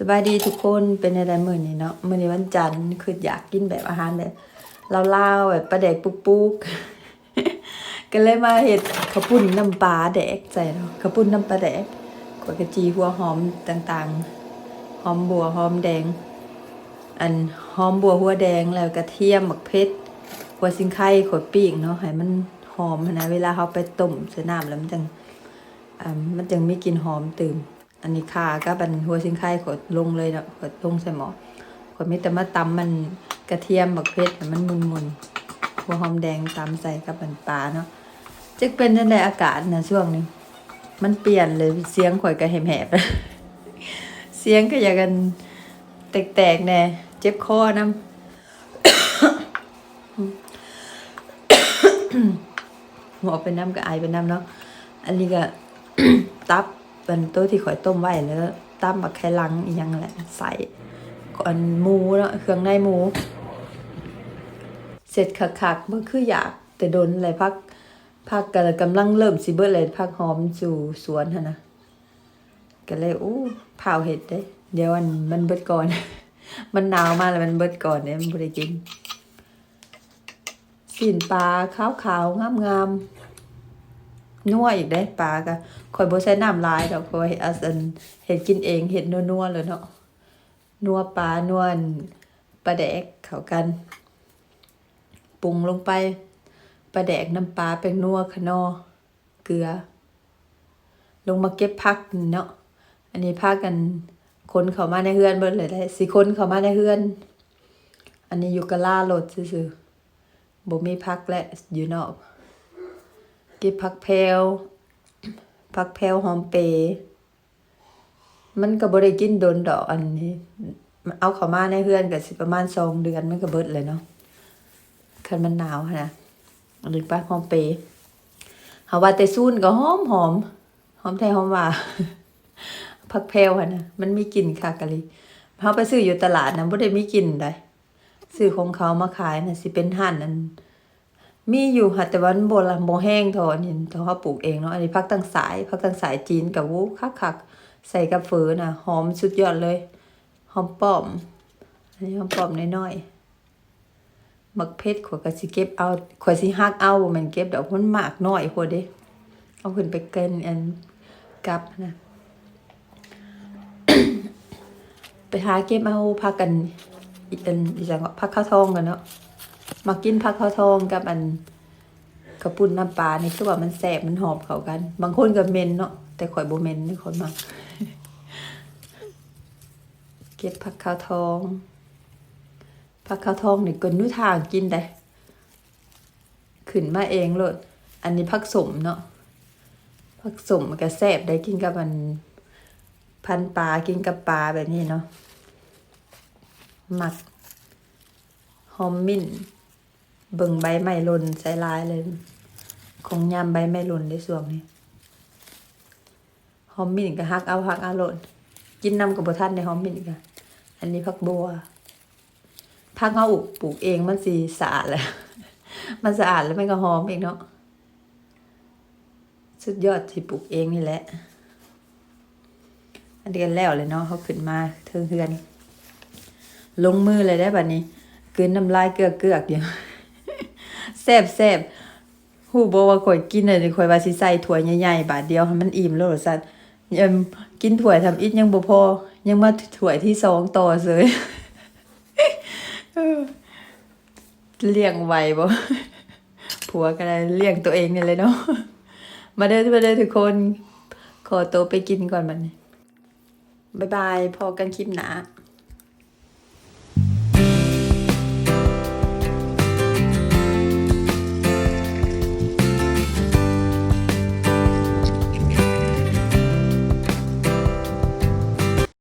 ບາຍດີທຸກຄົນ ເປັນແນວໃດມື້ນີ້ເນາະ? ມື້ນີ້ວັນຈັນ ຄິດຢາກກິນແບບອາຫານແບບລາວໆ ແບບປາແດກປຸກໆ ກໍເລີຍມາເຮັດເຂົ້າປຸ້ນນ້ຳປາແດກໃສ່ເນາະ ເຂົ້າປຸ້ນນ້ຳປາແດກ. ຂ້ອຍກໍຈີ່ຫົວຫອມຕ່າງໆ ຫອມບົ່ວ ຫອມແດງ ອັນ ຫອມບົ່ວ ຫົວແດງ ແລ້ວກະທຽມ ໝາກເຜັດ ຫົວສີໄຄ ຂ້ອຍປີ້ງເນາະ ໃຫ້ມັນຫອມຫັ້ນນະ. ເວລາເຮົາໄປຕົ້ມໃສ່ນ້ຳແລ້ວມັນຈັ່ງ ອ່າ ມັນຈັ່ງມີກິ່ນຫອມຕື່ມ. ອັນນີ້ຂ່າກັບອັນຫົວສີໄຄຂ້ອຍລົງເລີຍເນາະ ຂ້ອຍລົງໃສ່ໝໍ້. ຂ້ອຍມີແຕ່ມາຕຳມັນກະທຽມ ໝາກເຜັດໃຫ້ມັນໝຸ່ນໆ ຫົວຫອມແດງຕຳໃສ່ກັບອັນປາເນາະ. ຈັກເປັນຈັ່ງໃດອາກາດນະຊ່ວງນີ້ ມັນປ່ຽນເລີຍ ສຽງຂ້ອຍກໍແຫບໆ ສຽງກໍຢາກອັນແຕກໆແດ່ ເຈັບຄໍນຳ. ຫົວໄປນຳ ກໍອາຍໄປນຳເນາະ. ອັນນີ້ກໍ ຕັບ ອັນໂຕທີ່ຂ້ອຍຕົ້ມໄວ້ ແລ້ວຕຳບັກໄຂ່ຫຼັງອີ່ຫຍັງນັ້ນແຫຼະ ໃສ່ ອັນໝູເນາະ ເຄື່ອງໃນໝູ ເສັດຄັກໆ. ມັນຄືຢາກແຕ່ດົນແຫຼະ ຜັກ ຜັກກໍກຳລັງເລີ່ມຊິເບິດແລ້ວ ຜັກຫອມຢູ່ສວນຫັ້ນນະ. ກໍເລີຍ ໂອ້ ຟ້າວເຮັດເດ້ ດຽວອັນມັນເບິດກ່ອນ ມັນໜາວມາແລ້ວມັນເບິດກ່ອນເດ້ ມັນບໍ່ໄດ້ກິນ. ຊີ້ນປາຂາວໆ ງາມໆ ນົວອີກເດ້. ປາກໍຂ້ອຍບໍ່ໃສ່ນ້ຳຫຼາຍດອກ ເພາະວ່າເຮັດ ອັນ ເຮັດກິນເອງ ເຮັດນົວໆ ໂລດເນາະ ນົວປາ ນົວ ອັນ ປາແດກເຂົ້າກັນ ປຸງລົງໄປ ປາແດກ ນ້ຳປາ ແປ້ງນົວ ຂະໜໍ່ ເກືອ. ລົງມາເກັບຜັກນີ້ເນາະ ອັນນີ້ພາກັນຂົນເຂົ້າມາໃນເຮືອນເບິດເລີຍເດ້ ຊິຂົນເຂົ້າມາໃນເຮືອນ. ອັນນີ້ຢູ່ກະລາລົດຊື່ໆ ບໍ່ມີຜັກແຫຼະຢູ່ນອກ. ເກັບຜັກແພວ ຜັກແພວ ຫອມເປ ມັນກໍບໍ່ໄດ້ກິນດົນດອກ ອັນນີ້ ເອົາເຂົ້າມາໃນເຮືອນກໍຊິປະມານສອງເດືອນ ມັນກໍເບິດແລ້ວເນາະ ຄັນມັນໜາວຫັ້ນນະ. ອັນນີ້ຜັກຫອມເປ ຫາວ່າແຕ່ຊູນກໍຫອມໆ ຫອມແທ້ຫອມວ່າ ຜັກແພວຫັ້ນນະ ມັນມີກິ່ນຄັກອີ່ຫຼີ. ເຮົາໄປຊື້ຢູ່ຕະຫຼາດນະ ບໍ່ໄດ້ມີກິ່ນໃດ. ຊື້ຂອງເຂົາມາຂາຍນະ ຊິເປັນຮ້ານອັນ ມີຢູ່ຫັ້ນ ແຕ່ວ່າມັນບໍ່ລະ ບໍ່ແຮງເທົ່າອັນນີ້ ເທົ່າເຮົາປູກເອງເນາະ. ອັນນີ້ຜັກຕັງສາຍ ຜັກຕັງສາຍຈີນກໍ ໂອ້ ຄັກໆ ໃສ່ກັບເຝີນະ ຫອມສຸດຍອດເລີຍ. ຫອມປ້ອມ ອັນນີ້ຫອມປ້ອມນ້ອຍໆ. ໝາກເຜັດຂ້ອຍກໍຊິເກັບເອົາ ຂ້ອຍຊິຫັກເອົາ ບໍ່ແມ່ນເກັບດອກ ມັນໝາກນ້ອຍໂພດເດ້. ເອົາຂຶ້ນໄປເກີນອັນກັບນະ ໄປຫາເກັບເອົາຜັກອັນ ອັນ ອີຫຍັງເກາະ ຜັກຂາວທອງກັນເນາະ. ມັກກິນຜັກຂາວທອງກັບອັນເຂົ້າປຸ້ນນ້ຳປານີ້ ຄືວ່າມັນແຊບ ມັນຫອມເຂົ້າກັນ. ບາງຄົນກໍເໝັນເນາະ ແຕ່ຂ້ອຍບໍ່ເໝັນ ຂ້ອຍມັກ. ເກັບຜັກຂາວທອງ ຜັກຂາວທອງນີ້ກໍໜູທາງກິນໄດ໋ ຂຶ້ນມາເອງໂລດ. ອັນນີ້ຜັກສົ້ມເນາະ ຜັກສົ້ມມັນກໍແຊບໄດ໋ ກິນກັບອັນ ພັນປາ ກິນກັບປາແບບນີ້ເນາະ. ມັກຫອມມິ້ນ ເບິ່ງໃບໄມ້ຫຼົ່ນໃສ່ຫຼາຍເລີຍ ຂອງຍາມໃບໄມ້ຫຼົ່ນເດ້ຊ່ວງນີ້. ຫອມມິ້ນກໍຫັກເອົາ ຫັກເອົາໂລດ ກິນນຳກໍບໍ່ທັນໄດ້ ຫອມມິ້ນກໍ. ອັນນີ້ຜັກບົ່ວ ຜັກເຮົາປູກເອງ ມັນຊິສະອາດແຫຼະ ມັນສະອາດແລ້ວມັນກໍຫອມອີກເນາະ. ສຸດຍອດທີ່ປູກເອງນີ້ແຫຼະ. ອັນນີ້ກໍແລ້ວແລ້ວເນາະ ເຮົາຂຶ້ນມາເທິງເຮືອນ ລົງມືເລີຍເດ້ບາດນີ້ ກືນນ້ຳລາຍເກືອກໆ ຢູ່ ແຊບໆ. ຮູ້ບໍ່ວ່າຂ້ອຍກິນອັນນີ້ ຂ້ອຍວ່າຊິໃສ່ຖ້ວຍໃຫຍ່ໆ ບາດດຽວໃຫ້ມັນອີ່ມໂລດວ່າຊັ້ນ. ກິນຖ້ວຍທຳອິດຍັງບໍ່ພໍ ຍັງມາຖ້ວຍທີສອງຕໍ່ເສີຍ. ລ້ຽງໄຫວບໍ່? ຜົວກໍໄດ້ລ້ຽງຕົວເອງນີ້ແຫຼະເນາະ. ມາເດີ ມາເດີທຸກຄົນ ຂໍໂຕໄປກິນກ່ອນບັດນີ້. ບາຍບາຍ ພໍ້ກັນຄລິບໜ້າ.